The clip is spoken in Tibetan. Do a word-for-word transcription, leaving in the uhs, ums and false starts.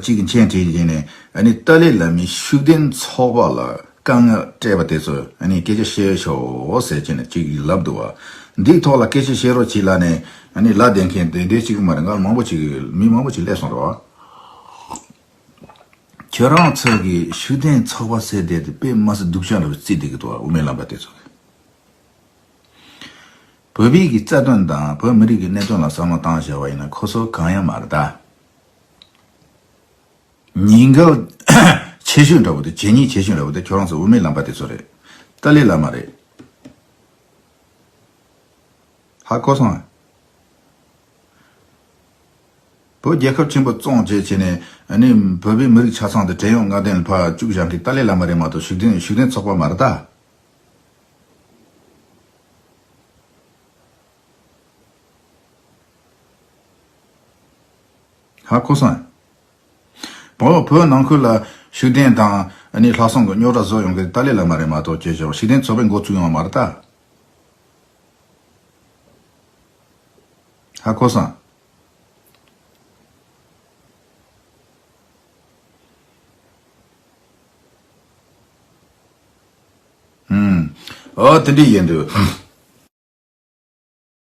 གཅིག་གི་མཆན་བྲིས་བྱས་ནས་ཨ་ནི་ཏཱ་ལའི་བླ་མས་ཤུགས་ལྡན་ཚོགས་པ་ལ་དཀའ་ངལ་སྤྲད་པ་དེ་ཚོ་ཨ་ནི་སྐད་ཆ་བཤད་ཤོག་ཟེར་བྱས་ནས་གཅིག་ལབ་འདུག་བ། འདིའི་ཐོག་ལ་སྐད་ཆ་བཤད་རོགས་བྱེད་ལབ་ནས་ཨ་ནི་ལབ་བསྡད་མཁན་དེ་འདྲ་གཅིག་མ་རེད། ང་ལ་མང་པོ་ཅིག་མི་མང་པོ་ཅིག་སླེབས་སོང་རེད་བ། ཁྱོད་རང་ཚོ་གིས་ཤུགས་ལྡན་ཚོགས་པ་ཟེར་བསྡད་དེ་དཔེ་མི་སྲིད་སྡུག་ཅག་འདྲ་བོ་བརྩིས་བསྡད་ཀྱི་འདུག་བ། དབུ་མའི་ལམ་པ་དེ་ཚོ་གིས། བོད་པའི་གི་རྩ་དོན་དང་བོད་མི་རིགས་ཀྱི་གནད་དོན་ལ་བསམ་བློ་བཏང་བྱས་པ་ཡིན་ན་ཁོ་ཚོ་གང་ཡང་མ་རེད་ད། ཉེས་འགེལ་ཆེ་ཤོས་འདྲ་བོ་དེ། བྱས་ཉེས་ཆེ་ཤོས་འདྲ་བོ་དེ་ཁྱོད་རང་ཚོ་དབུ་མའི་ལམ་པ་དེ་ཚོ་རེད། ཏཱ་ལའི་བླ་མ་རེད། ཧ་གོ་སོང་ཨ། བོད་རྒྱལ་ཁབ་ཆེན་པོ་བཙོང་བྱས་བྱས་ནས་ཨ་ནི་བོད་པའི་མི་རིགས་ཆ་ཚང་དེ་བྲན་གཡོག་ལྔ་ལྡན་ལ་ཕར་བཅུག་བཞག་མཁན་ཏཱ་ལའི་བླ་མ་རེད་མ་གཏོགས་ཤུགས་ལྡན་ཤུགས་ལྡན་ཚོགས་པ་མ་རེད་ད། ཧ་གོ་སོང་། བོད་བོད་ནང་ཁུལ་ལ་ཤུགས་ལྡན་དང་ཨ་ནི་ལྷག་བསམ་གྱི་རྙོག་དྲ་བཟོ་ཡོང་མཁན་ཏཱ་ལའི་བླ་མ་རེད་མ་གཏོགས་ཅེས་བྱ་བ་ཤུགས་ལྡན་ཚོགས་པའི་འགོ་བཙུགས་ཡོང་བ་མ་རེད་ད། ཧ་གོ་སོང་། ཨུམ། ཨོ་དེ་འདྲ་ཡིན་འདུག